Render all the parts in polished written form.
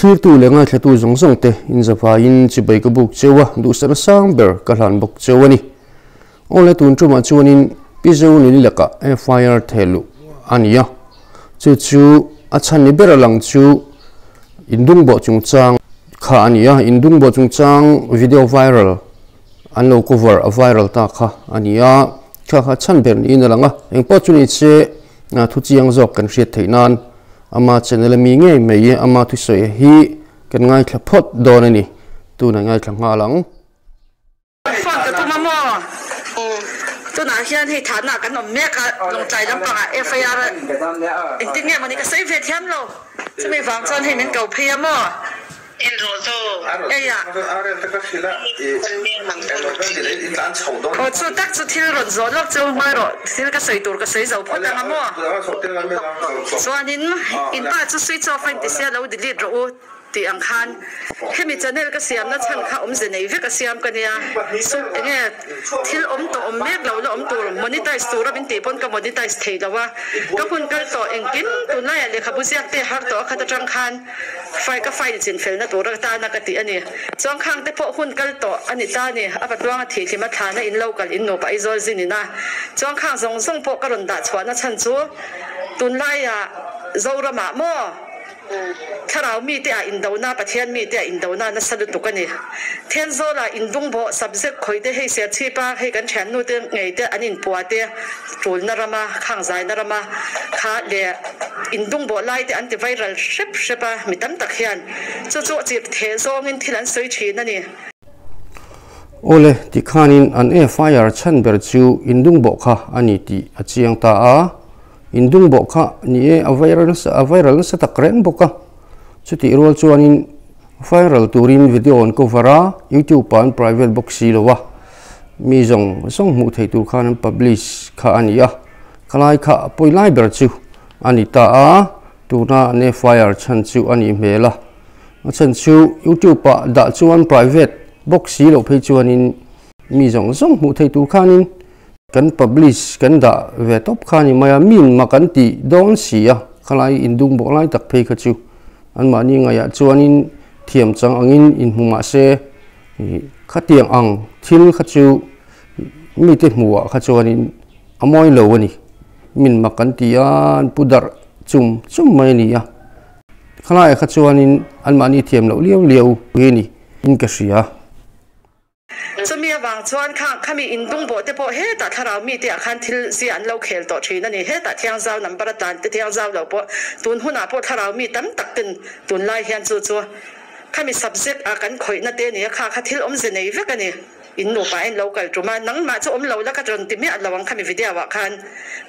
Thlirtu leh ngaithlatu zawng zawng te inzavaiin chibai ka buk cheu a, duhsakna sang ber ka hlan bawk cheu a ni. Awle tun tumah chuanin Pi Zonuni lakah FIR theh luh a ni a, chu chu a chhan ni ber a lang chu indungbawh chungchang kha a ni a, indungbawh chungchang video viral an lo cover a viral ta kha a ni a, kha kha chhan ber niin a lang a, engpawh chu ni se thu chiang zawk kan hriat theih nan ama channel a mi ngei mai ama thusawi hi kan ngaithla phawt dawn a ni, tunah ngaithla nghal ang. Phone ka tum a maw? Tunah hian hei thahna kan awm mek a, Lawngtlai lampangah FIR engtin nge mawni ka sawi ve thiam lo, chumi vang chuan hei min ko phei a maw? Eia. Aw chu tak chu thil rawn zawh lawk chu hmai rawh, thil ka sawi tur ka sawi zo phawt ang a maw? Chuanin in pa chu switch off a inti sia lo delete rawh u. Tih ang khan hemi channel ka siamna chhan kha awmze nei vek a siam ka nia. Sum enge thil awm tawh awm mek lo la awm tur monetize tura min tih pawn ka monetize thei lo a. Ka hun kal tawh engkim tunlaiah lehkhabu ziak te har tawh a khat atang khan file ka file chin felna tura tana ka tih a ni. Chuan khang te pawh hun kal tawh a ni ta ni. A patluanga thihhlima thlana in lo kal in nupa Aizawl zin ina chuan khang zawng zawng pawh ka rawn dah chhuahna chhan chu tunlaiah Zoramah maw? Thlarau mite ah indona, Pathian mite ah indona nasa lutuk a ni. Thenzawl ah indungbawh, subject khawih te hei Serchhip a hei kan thiannu te ngei te an inpua te tulna rama, khangzaina rama kha leh indungbawh lai te an ti viral hrep hrep a mi tam tak hian chu chu chirh theh zawngin thil an sawi thin a ni. Awle, tikhanin an FIR chhan ber chu indungbawh kha a ni tih a chiang ta a. Indung bawh kha ni e, a viral nasa a viral nasa tak reng bawk a. Chutih rual chuanin viral turin video an cover a, YouTube ah an private bawk si lo a, mi zawng zawng hmuh theih tur khan an publish kha a ni a. Khalai kha a pawi lai ber chu a ni ta a, tuna an FIR chhan chu a nih hmel a. A chhan chu YouTube ah dah chuan private bawk si loh phei chuanin mi zawng zawng hmuh theih tur khanin Kan publish kan dah ve tawp kha ni mai a, min mak an tih dawn si a, khalai indung bawk lai tak phei kha chu anmahni ngaihah chuanin thiam chang angin inhmu mah se khatiang ang thil kha chu mite hmuhah kha chuanin a mawi lo a ni. Min mak an ti a, an pu darh chum chum mai a ni a, khalaiah kha chuanin anmahni thiam loh liau liau hi a ni in ka hria. Chumi avang chuan kha khami indungbawh te pawh hetah thlarau mite ah khan thil zia an lo khel tawh thin a ni. Hetah thiangzau number a tlan te thiangzau lo pawh tun hunah pawh thlarau mi tam tak ten tunlai hian chu chu khami subject a kan khawihna te nia kha kha thil awmze nei vek a ni. In nupa in lo kal tum a, nangmah chu awm lo la ka rawn ti miah lo ang khami video ah khan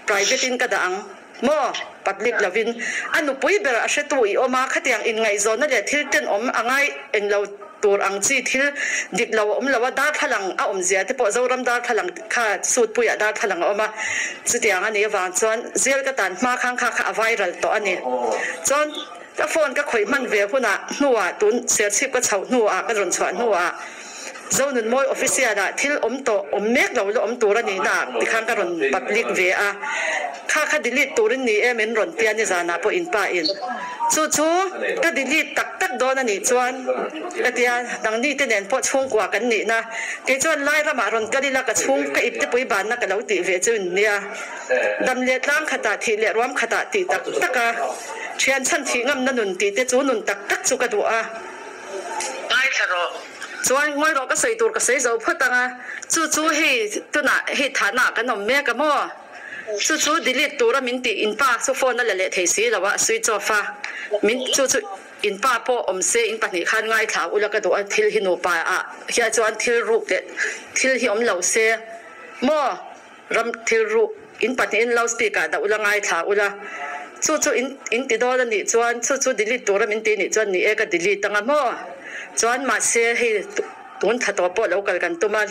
private in ka dah ang maw public lovin a nupui ber a hretu i awm a khatiang inngaihzawnna leh thil tenawm a ngai englo Tur ang chi thil dik lo a awm lo a, darthlalang a awm zia te pawh Zoram darthlalang kha sutpuiah darthlalang a awm a, chutiang a nih avang chuan jail ka tan hma khang kha kha a viral tawh a ni. Chuan ka phone ka khawih hman ve hunah hnuah tun Serchhip ka chhoh hnuah ka rawn chhuah hnuah Zonunmawi official ah thil awm tawh awm mek lo la awm tur a nihna ah tikhan ka rawn public ve a, kha kha delete turin ni em in rawn tia nizanah pawh in pa in. Chu chu ka delete tak tak dawn a nih chuan ka tia, nangni te nen pawh chhungkua kan nihna, kei chuan lai ramah rawn kal ila ka chhung ka ip te pui banna ka lo tih ve chu in nia. Dam leh tlang khatah thih leh ruam khatah tih tak tak a, thian chhan thih ngamna nun tih te chu nun tak tak chu ka duh a. Ngaithla rawh. Chuan ngawi rawh ka sawi tur ka sawi zo phawt ang a, chu chu hei tunah hei thahnaah kan awm mek a maw? Chu chu delete tura min tih in pa chu phone a la leh thei si lo a, a switch off a, min chu chu in pa pawh awm se in pahnih khan ngaithla ula ka duh a, thil hi nupa ah hian chuan thil ruk leh thil hi awm lo se maw ram thil ruk in pahnihin loudspeaker ah dah ula ngaithla ula chu chu in in ti dawn a nih chuan chu chu delete tura min tih nih chuan ni e ka delete anga maw chuan mahse hei Tun thla tawh pawh lo kal kan tum a,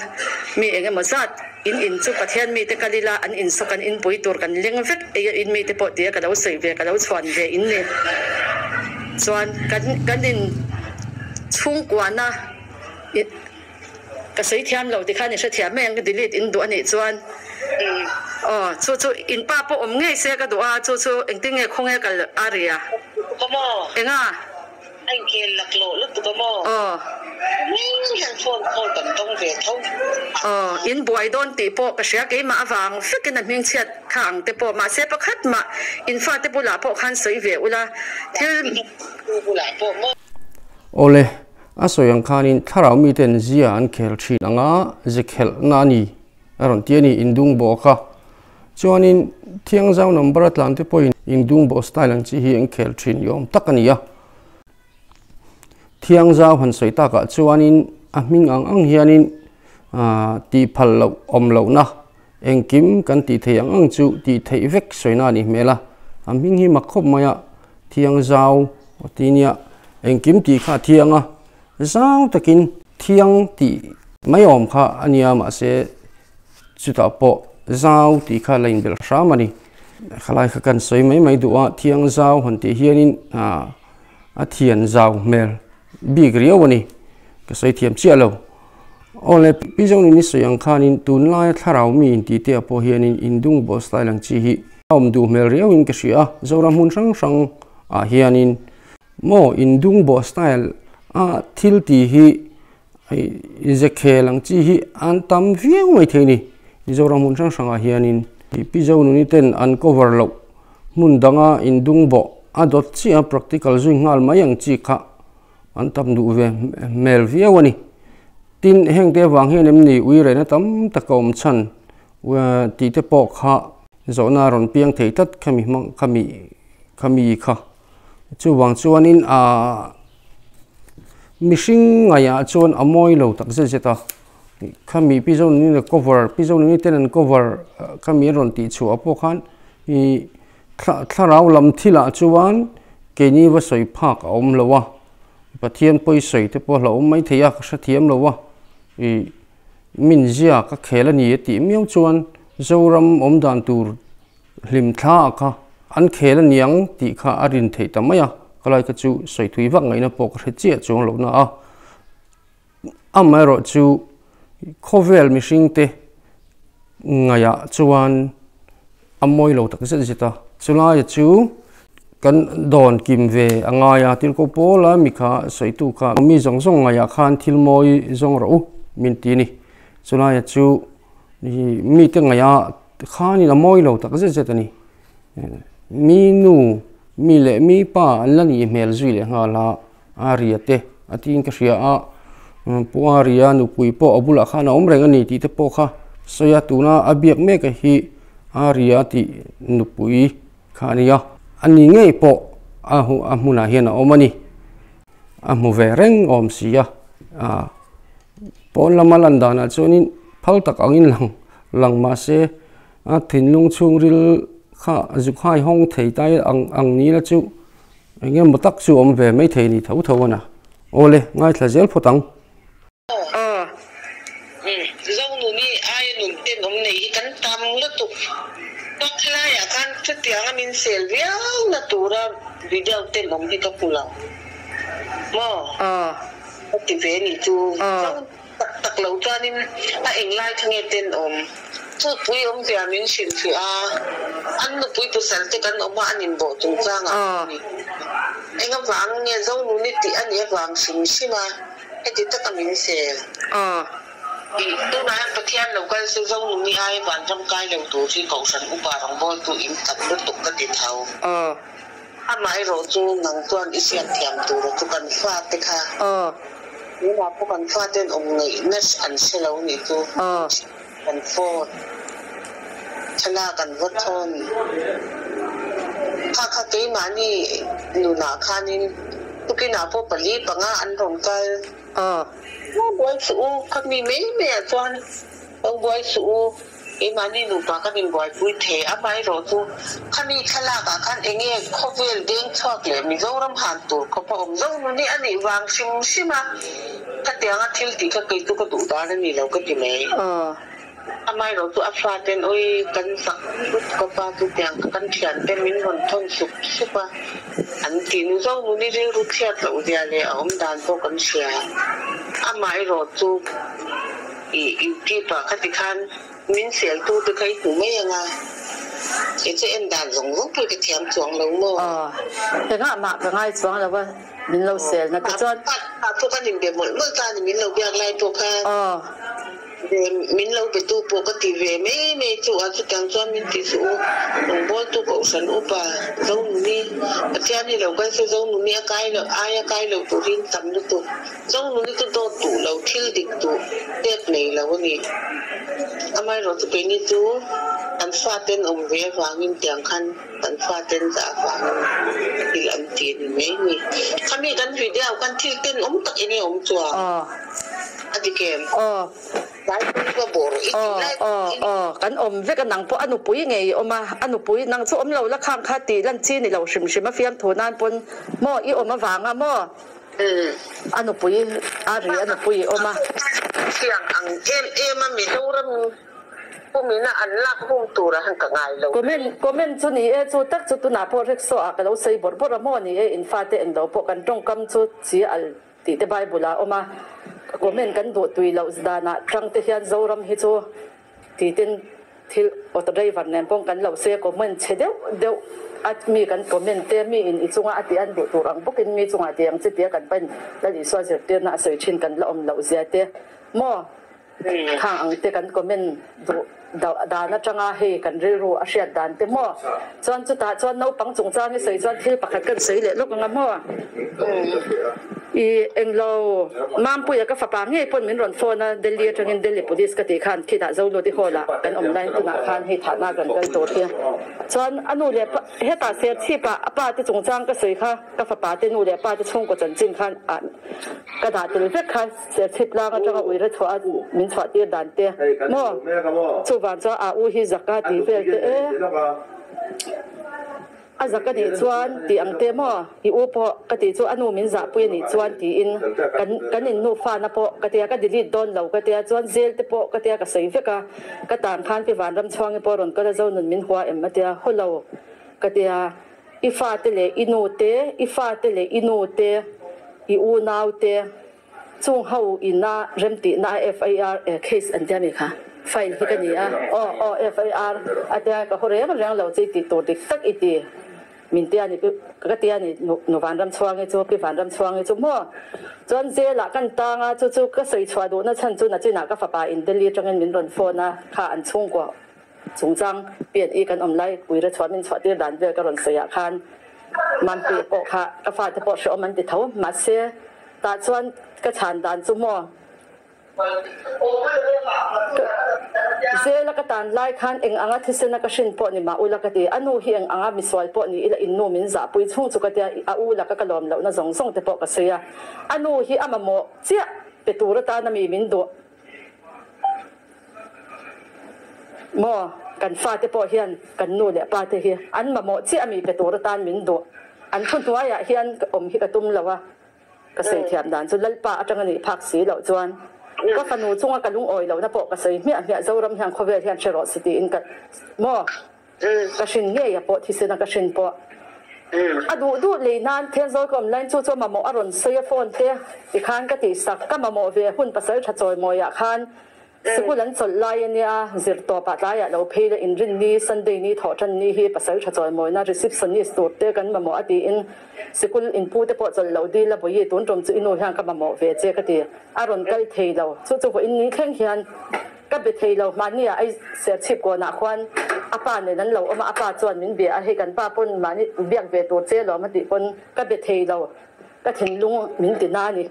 mi eng emaw zat in in chu Pathian mite kal ila an in saw kan inpui tur kan leng vek ei a in mite pawh tia ka lo sawi ve ka lo chhuan ve in ni. Chuan kan kan in chhungkuahna i ka sawi thiam lo tikhan i hrethiam mai ang ka delete in duh a nih chuan aw chu chu in pa pawh awm ngei se ka duh a chu chu engtin nge khawnge kal a ria enga. A inkhel laklawh lutuk a maw? Aw. Mai hian phone call kan dawng ve tho. Aw, in buai dawn tih pawh ka hria, keimah avang vekin a hmingchhiat kha ang te pawh, mahse pakhat mah in fate bulah pawh khan sawi ve ula, thil. Bulah pawh maw? Awle, a sawi ang khanin thlarau miten zia an khel thin ang a, ze khelhna a ni a rawn ti a ni, indung bawh kha. Chuanin Thiangzau number a tlan te pawhin indung bawh style ang chi hi an khel thin ni awm tak a ni a. Thiangzau han sawi takah chuanin a hming ang ang hianin tih phal loh awm lohna engkim kan tih theih ang ang chu tih theih vek sawina a nih hmel a. A hming hi mak khawp mai a, Thiangzau a ti nia, engkim tih kha a thiang a, zau takin thiang tih mai awm kha a nia mahse Chutah pawh zau tih kha la inbelh hram a ni. Khalai kha kan sawi mai mai duh a, thiang zau han tih hianin a thian zau hmel bik riau a ni. Ka sawi thiam chiah lo. Awle, Pi Zonin i sawi ang khanin tunlaia thlarau mi intih te ah pawh hianin indung bawh style ang chi hi a awm duh hmel riauin ka hria a, Zoram hmun hrang hrang ah hianin maw indung bawh style a thil tih hi Hei Zekhel ang chi hi an tam viau mai thei a ni. Mizoram hmun hrang hrangah hianin Pi Zonuni ten an cover loh hmun danga indung bawh a dawt chiah a practical zui nghal mai ang chi kha an tam duh ve hmel viau a ni. Tin, hengte avang hian em ni ui rehna tam tak a awm chhan tih te pawh kha zawhna a rawn piang thei tlat khami hmang khami khami kha. Chuvang chuanin aaa mihring ngaihah chuan a mawi lo tak zet zet a, khami Pi Zonuni cover Pi Zonuni ten an cover khami an rawn tih chhuah pawh khan ih thlarau lam thilah chuan keini va sawi phak a awm lo a, Pathian pawi sawi te pawh a hlauhawm mai thei a ka hrethiam lo a, ih min zia ka khel a ni a tih miau chuan Zoram awm dan tur Hlim thla kha an khel a niang tih kha a rin theih ta mai a, ka lai kha chu sawi thui vak ngaihna pawh ka hre chiah chuang lohna a. Amaherawh chu khawvel mihringte ngaihah chuan a mawi lo tak zet zet a, chulaia chu kan dawn kim ve a ngai a, Tirhkoh Paula mi kha sawitu kha mi zawng zawng ngaihah khan thil mawi zawng rawh u min ti a ni. Chulaia chu mite ngaihah Khanin a mawi lo tak zet zet a ni. Mi nu, mi leh mi pa an la nih hmel zui leh nghal a, a ria te a tiin ka hria a, Pu Aria nupui pawh a bulah khan a awm reng a ni tih te pawh kha sawi a, tuna a biak mek a hi Aria tih nupui kha a ni a, a ni ngei pawh a hmunah hian a awm a ni. A hmu ve reng awm si a, pawn lama lan danah chuanin phal tak angin lang lang mahse a thinlung chhungril kha zuk hai hawng thei tai ang ang ni la chu eng emaw tak chu awm ve mai thei ni tho tho a na. Awle, ngaithla zel phawt ang. Aw. Zonuni aia nun tenawm nei hi kan tam lutuk. Pak helaiah khan chutianga min sel viau na tura video tenawm hi ka hmu lo. Maw? Aw. Ka ti ve ni chu. Zo tak tak lo chuanin a englai kha nge tenawm? Chutpui awmzia min hrilhfiah a, an nupui pasal te kan awm a an inbawh chungchangah a ni. Eng avang nge Zonuni tih a nih avang hrim hrim a. Heti taka min sel. Tih tunah hian Pathian lo kal se Zonuni ai vanram kai lo tur hi Kohhran upa rawngbawltu in tam lutuk ka ti tho. Amaherawh chu nang chuan i hriat thiam tura chu kan fate kha tunah pawh kan faten awm ngaihna an hre lo nih chu kan phone thlalak an va thawn kha kha keimahni nunah khanin Tukinah pawh pali panga an rawn kal. Lo buai suh u, ka mi mai mai ah chuan lo buai suh u, keimahni nupa kan inbuaipui thei. Amaherawh chu khami thlalak ah khan enge khawvel deng chhuak leh Mizoram han tur khawp a awm zo nuni a nih vang hrim hrim a, khatianga thil tih kha kei chu ka duh dan a ni lo ka ti mai. Amaherawh chu a faten awi kan zak lut ka pa chu tiang ka kan thiante min rawn thawn sup sup a, an ti nu zo nuni rilru chhiat loh zia leh a awm dan pawh kan hria. Amaherawh chu i youtube ah khati khan min sel tu te kha i hmu mai ang a, kei chu en dan zawng zawng pawh i ka thiam chuang lo maw? Aw, engah mah ka ngai chuang lo a. Min lo sel na te chuan. A pawh kan inbe mawlh mawlh ta a ni, min lo biak lai pawh khan ve min lo be tu pawh ka ti ve mai mai chu a, chutiang chuan min ti suh u, rawngbawltu kohhran upa Zonuni, Pathian hi lo kal se Zonuni a kai loh aia kai lo turin tam lutuk, Zonuni chu dawt duh lo, thil dik duh pek nei lo a ni. Amaherawhchu keini chu kan faten awm ve avangin tiang khan. Kan faten zah avangin thil an ti a ni mai ni. Khami kan video khan thil tenawm tak enge awm chuang a dik em? Tlai pui va bawh rawh i tih lai pawh in. Aw kan awm vek a nang pawh a nupui ngei i awm a, a nupui nang chu awm lo la khang kha tih lan chi ni lo hrim hrim a fiamthu nan pawn maw i awm avanga maw a nupui a ri a nupui i awm a. Thiang ang em em a Mizoram Kumina an lak hung tur a han ka ngai lo. Comment comment chu ni e, chu tak chu tunah pawh rickshaw ah ka lo sawi bawrh bawrh a maw ni e, in fate englo pawh kan tawngkam chu chi al tih te bible ah a awm a, comment kan duh tui loh danah tang te hian Zoram hi chu ti ten thil auto driver nen pawh kan lo sawi a, comment chhe deuh deuh a mi kan comment te mi in i chunga a tih an duh tur ang bawkin mi chungah ti ang chi tia kan pain Lal Isua zirtirna a sawi thin kan la awm loh zia te maw. Khang ang te kan comment duh dan atanga hei kan rilru a hriat dan te maw? Chuan chutah chuan naupang chungchang i sawi chuan thil pakhat kan sawi leh lawk anga maw? I englo Mampuia ka fapa ngei pawn min rawn phone a, Delhi atangin Delhi Police ka tih khan khitah Zoluti Hall ah kan awm laiin tunah khan hei thahna kan kal tur hi. Chuan a nu leh pa hetah Serchhip ah a pa te chungchang ka sawi kha ka fapa te nu leh pa te chhungkaw chanchin khan ah ka dah tel vek kha. Serchhip tlang atanga uire chhuah a min chhuah tir dan te maw? Chuvang chuan a u hi zaka tih vel te e. A zak a nih chuan tih ang te maw? I u pawh ka tih chu a nu min zahpui a nih chuan tiin kan kan in nufana pawh ka tia ka delete dawn lo ka tia chuan zel te pawh ka tia ka sawi vek a ka tan khan pi Vanramchhuangi pawh rawn kal a zo nun min hua em a tia hawlo ka tia i fate leh i nu te i fate leh i nu te i unau te Chung ho ina remtihna a FIR case an tia mi kha file hi ka ni a, aw aw FIR a tia ka haw reng reng lo che i tih tur dik tak i ti min tia ni ka tia ni nu Vanramchhuangi chu pi Vanramchhuangi chu maw chuan jail ah kan tang a chu chu ka sawi chhuah duhna chhan chu nachinah ka fapa in Delhi atangin min rawn phone a kha an chhungkua chungchang P&E kan awm lai uire chhuah min chhuah tir dan vel ka rawn sawi ah khan Mampi pawh kha ka fate pawh hrehawm an ti tho mahse Tah chuan ka chhan dan chu maw? Zela ka tan lai khan eng anga thisena ka hrin pawh ni mah ula ka ti. A nu hi eng anga misual pawh ni ila in nu min zahpui chhung chu ka tia, a u laka ka lawm lohna zawng zawng te pawh ka sawi a. A nu hi a mamawh chiah pe tur atana mi min duh maw? Kan fate pawh hian kan nu leh pa te hi an mamawh chiah mi pe tur atan min duh. An thu hnuaiah hian awm hi ka tum lo a. Ka sawi thiam dan chu Lalpa atang a nih phak si loh chuan ka fanu chunga ka lungawi lohna pawh ka sawi hmiah hmiah Zoram hian khawvel hian hre rawh si tiin ka maw ka hrin ngei a pawh thisen a ka hrin pawh a duh duh lei nan Thenzawl ka awm laiin chu chu a mamawh a rawn sawi a phone te tikhan ka tihsak ka mamawh ve hun pasal tha chawimawi ah khan Sikul an chawlh lai a nia, zirtawpah tlaiah lo phei la inrin ni, Sunday ni thawh tan ni hi pasal tha chawimawina receptionist tur te kan mamawh a tiin sikul inpu te pawh chawlh loh dil a vawi tun tum chu i nu hian ka mamawh ve che ka ti. A rawn kal thei lo. Chu chu vawiin ni thleng hian ka be thei lo. Mahni ah ai serchhip kawnah khuan a pa nen an lo awm a, a pa chuan min bia a, hei kan pa pawn mahni biak ve tur che lawm a tih pawn ka be thei lo. Ka thinlung min ti na a ni.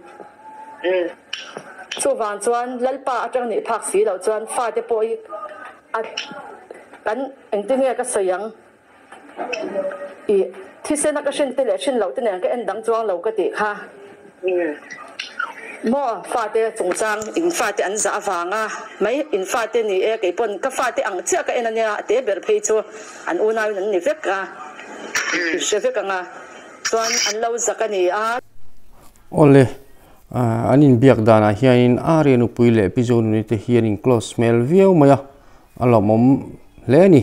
Chuvang chuan Lalpa atang nih phak si loh chuan fate pawh hi a kan engtin nge ka sawi ang i thisena ka hrin te leh hrin loh te nen ka en dang chuang lo ka tih kha maw fate chungchang in fate an zah avanga mai in fate ni e kei pawn ka fate ang chiah ka en ania a te ber phei chu an unau in an ni vek a i hre vek anga. Chuan an lo zak a ni a. Awle, an inbiak danah hianin Arya nupui leh Pi Zonuni te hian in close hmel viau mai a, a lawmawm hle a ni.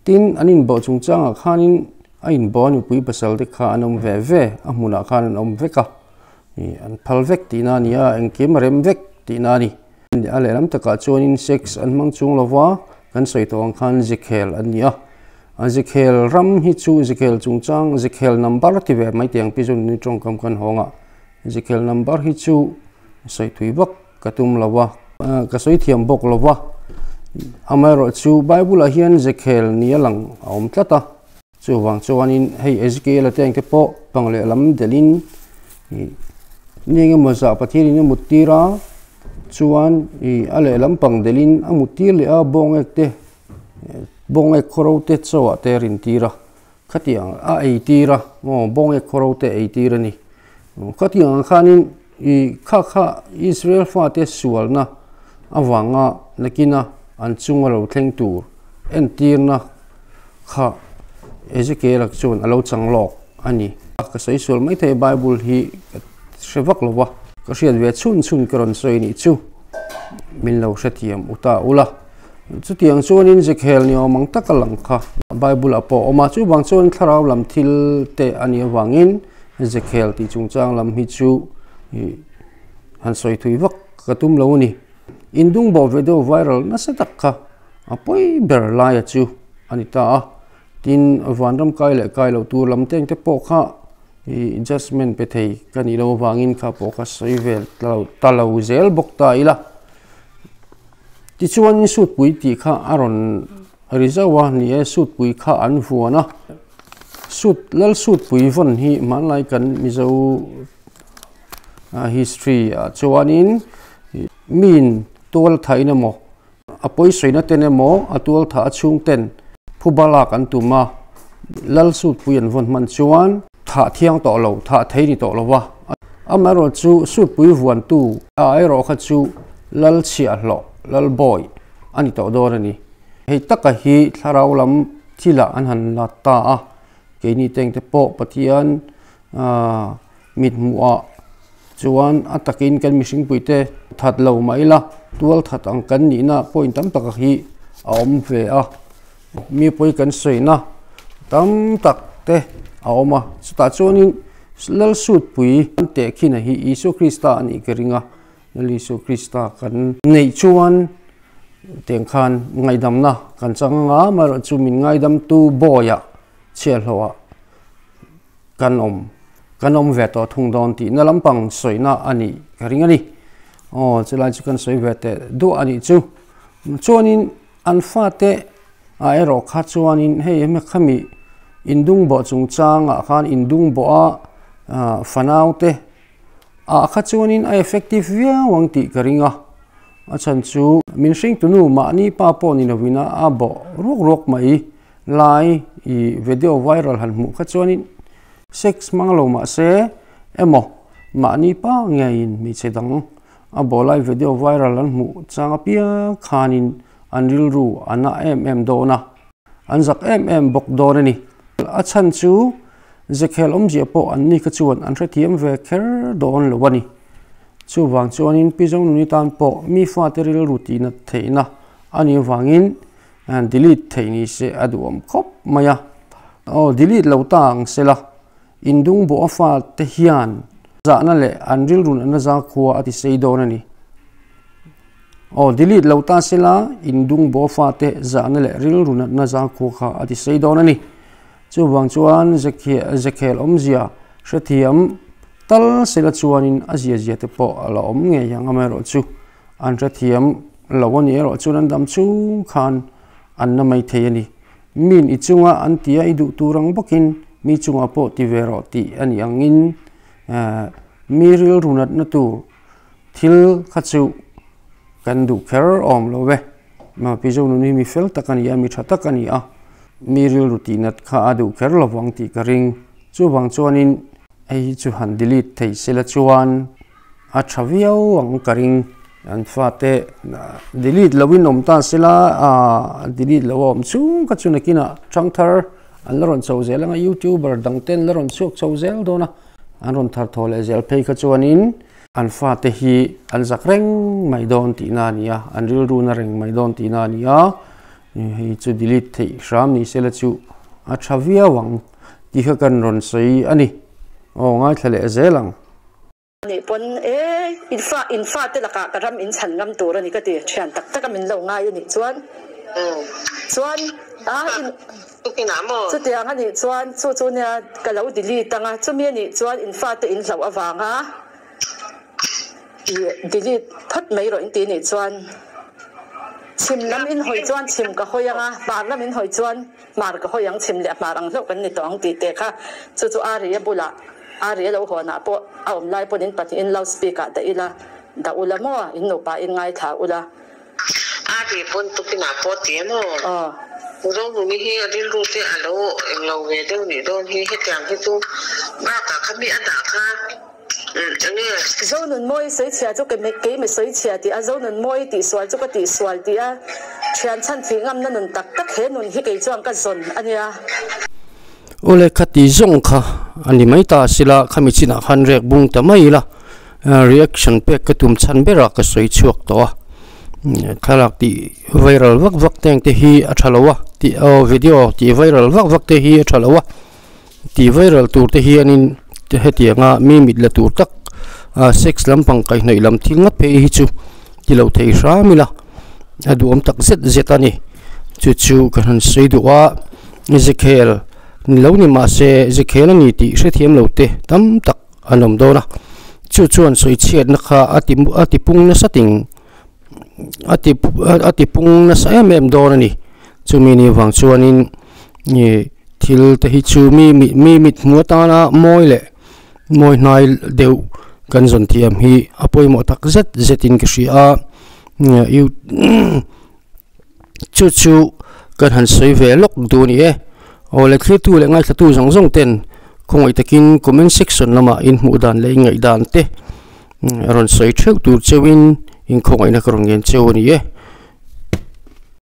Tin, an inbawh chungchangah khanin a inbawh a nupui pasal te kha an awm ve ve, a hmunah khan an awm vek a, an phal vek tihna a ni a, engkim a rem vek tihna a ni. A lehlam takah chuanin sex an hmang chung lova, kan sawi tawh ang khan zekhel an ni a. Zikhel ram hi chu Zikhel chungchang Zikhel number ti ve mai tiang pi chu ni tawngkam kan hawng a, Zikhel number hi chu sawi thui vak ka tum lo va, ka sawi thiam bawk lo va. Amaherawh chu Bible ah hian Zikhel ni a lang a awm tlat a, chuvang chuanin hei Ezekiel-a te ang te pawh pang leh lam delhin ih ni engemaw zah Pathianin a mut tir a, chuan ih a lehlam pang delhin a mut tir leh a bawngek te Bawngek khawro te chauh te a rin tir a, khatiang a ei tir a, aw bawngek khawro te ei tir a ni. Khatiang ang khanin ih kha kha Israel fate sualna avanga nakina an chunga lo thleng tur entirna kha Ezekiel-a chuan a lo chang lawk a ni. Ka sawi sual maithei Bible hi ka hre vak lo va, ka hriat ve chhun chhun ka rawn sawi nih chu min lo hrethiam u ta ula. Chutiang chuanin Zekhel ni awm ang taka lang kha Bible-ah pawh a awm a, chuvang chuan thlarau lam thil te a nih avangin Zekhel tih chungchang lam hi chu han sawi thui vak ka tum lo a ni. Indungbawh video viral nasa tak kha a pawi ber laia chu a ni ta a, tin vanram kai leh kai lo tur lam teng te pawh kha judgement pe thei ka nih loh avangin kha pawh kha sawi vel ta lo zel bawk ta ila. Tichuan sutpui tih kha a rawn ri zauh a, ni e sutpui kha an vuan a, sut lal sutpui vawn hi hmanlai kan Mizo history ah chuanin miin tual thain emaw a pawisawi na ten emaw a tual thah a chhung ten phuba lak an tum a, lal sutpui an vawn hman chuan thah thiang tawh lo, thah thei ni tawh lo va, amaherawh chu sutpui vuantu a erawh kha chu Lal chhiahhlawh, Lal bawi a ni tawh dawn a ni. Hei taka hi thlarau lam thilah an han la ta a, keini tengte pawh Pathian mithmuhah chuan a takin kan mihringpuite that lo mah ila, tual that ang kan nihna point tam taka hi a awm ve a, mi pawi kan sawina tam tak te a awm a, chutah chuanin Lal Sutpui an tehkhin a hi Isua Krista a nih ka ring a. Lal Isu Krista kan neih chuan tiang khan ngaihdamna kan chang anga amaherawh chu min ngaidamtu bawiah chhiahhlawhah kan awm kan awm ve tawh thung dawn tihna lampang sawina a nih ka ring a ni. Aw chulai chu kan sawi ve teh duah a nih chu. Chuanin an fate ah erawh kha chuanin hei hemi khami indungbawh chungchangah khan indungbawh a fanaute Ah kha chuanin a effective viau ang tih ka ring a, a chhan chu min hringtunu mahni pa pawh ni lovin a bawh ruak ruak mai lai i video viral han hmuh kha chuanin sex hmang lo mahse emaw mahni pa ngeiin hmeichhe dang a bawh lai video viral an hmuh chang apiang khanin an rilru a na em em dawn a. An zak em em bawk dawn a ni. A chhan chu Zekhel awmzia pawh an ni kha chuan an hrethiam ve kher dawn lo a ni. Chuvang chuanin Pi Zonuni tan pawh mi fate rilru tihna theihna a nih avangin delete theih ni se a duhawm khawp mai a. Aw delete lo ta ang se la, indungbawh a fate hian zahna leh an rilru natna zakhua a ti sei dawn a ni. Aw, delete lo ta sela, indung baw fate zahna leh rilru natna zangkhua kha a ti sei dawn a ni. Chuvang chuan Zekhel awmzia hrethiam tal sela chuanin a zia zia te pawh a la awm ngei ang amaherawh chu an hrethiam lo a ni erawh chuan an dam chhung khan an na mai thei a ni. Min i chunga an tia i duh tur ang bawkin mi chungah pawh ti ve rawh tih a nih angin mi rilru natna tur Thil kha chu kan duh kher awm lo ve. Pi Zonun hi mi fel tak a ni a, mi tha tak a ni a, mi rilru tih nat kha a duh kher lo vang tih ka ring. Chuvang chuanin hei hi chu han delete thei sela chuan a tha viau ang ka ring. An fate delete loin awm ta sela, delete lo a awm chung kha chu nakinah thangthar an la rawn chho zel ang a, youtuber dang te an la rawn chhuak chho zel dawn a, an rawn thar thaw leh zel phei kha chuanin An fate hi an zak reng mai dawn tihna a ni a, an rilru na reng mai dawn tihna a ni a, hei chu delete theih hram ni sela chu a tha viau ang tih kha kan rawn sawi a ni. Aw ngaithla leh zel ang. Nih pawn e, in fa in fate lakah ka ram in chhan ngam tur a ni ka ti, thian tak taka min lo ngai a nih chuan chuan a in. Tukinah maw? Chutiang a nih chuan chu chu nia ka lo delete anga, chumi a nih chuan in fate in hlauh avanga i delete phawt mai rawh in tih nih chuan chhim lam in hawi chuan chhim ka hawi anga, hmar lam in hawi chuan hmar ka hawi ang, chhim leh hmar ang hlauh kan ni tawh ang tih te kha chu chu Ari a bulah Ari a lo hawnah pawh a awm lai pawn in pahnihin loud speaker ah dah ila, dah ula maw in nupa in ngaithla ula. A ti pawn tukinah pawh ti em aw. Aw. Zonuni hi a rilru te a lo englo ve deuh nih dawn hi hetiang hi chu bakah kha mi a dah kha enge. Zonunmawi sawichhia chu kei mi sawichhia tih a, Zonunmawi tihsual chu ka tihsual tih a, thian chhan thih ngamna nun tak tak he nun hi kei chuan ka zawn a nia. Awle khati zawng kha a ni mai ta sila khami chinah khan rek bung ta mai ila. Reaction pek ka tum chhan berah ka sawi chhuak tawh a, thlalak tih viral vak vak te ang te hi a tha lo a, tih aw video tih viral vak vak te hi a tha lo a, tih viral tur te hianin hetianga mi mit la tur tak ah sex lampang kaihhnawih lam thil ngawt phei hi chu ti lo thei hram ila a duhawm tak zet zet a ni, chu chu ka han sawi duh a, Ezekiel ni lo ni mahse Ezekiel a ni tih hrethiam lo te tam tak. An awm dawn a, chu chuan sawichhiatna kha a ti a ti pung nasa ting a ti a ti pung nasa em em dawn a ni. Chumi ni vang chuanin ih thil te hi chu mi mi mit hmuh atana mawi leh mawi hnai deuh kan zawn thiam hi a pawimawh tak zet zetin ka hria a, Chu chu kan han sawi ve lawk duh a ni e. Aw le thlirtu leh ngaithlatu zawng zawng ten khawngaih takin comment section lamah in hmuh dan leh in ngaih dan te rawn sawi theuh tur cheuhin in khawngaihna ka rawn ngen cheu a ni e.